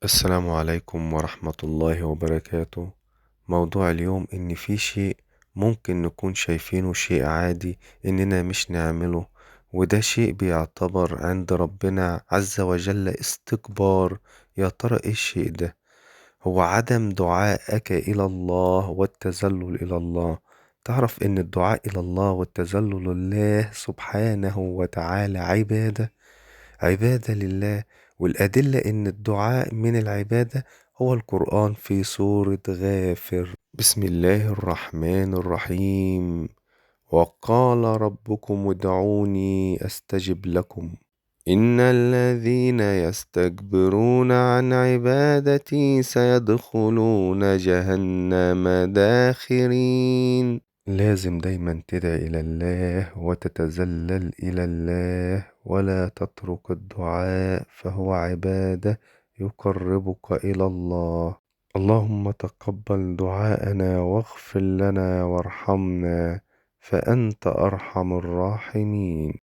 السلام عليكم ورحمة الله وبركاته. موضوع اليوم إن في شيء ممكن نكون شايفينه شيء عادي إننا مش نعمله، وده شيء بيعتبر عند ربنا عز وجل استكبار. يا ترى إيه الشيء ده؟ هو عدم دعائك إلى الله والتذلل إلى الله. تعرف إن الدعاء إلى الله والتذلل لله سبحانه وتعالى عبادة، عبادة لله. والأدلة إن الدعاء من العبادة هو القرآن في سورة غافر. بسم الله الرحمن الرحيم. وقال ربكم ادعوني أستجب لكم إن الذين يستكبرون عن عبادتي سيدخلون جهنم داخرين. لازم دايما تدعي إلى الله وتتذلل إلى الله ولا تترك الدعاء، فهو عبادة يقربك إلى الله. اللهم تقبل دعاءنا واغفر لنا وارحمنا فأنت أرحم الراحمين.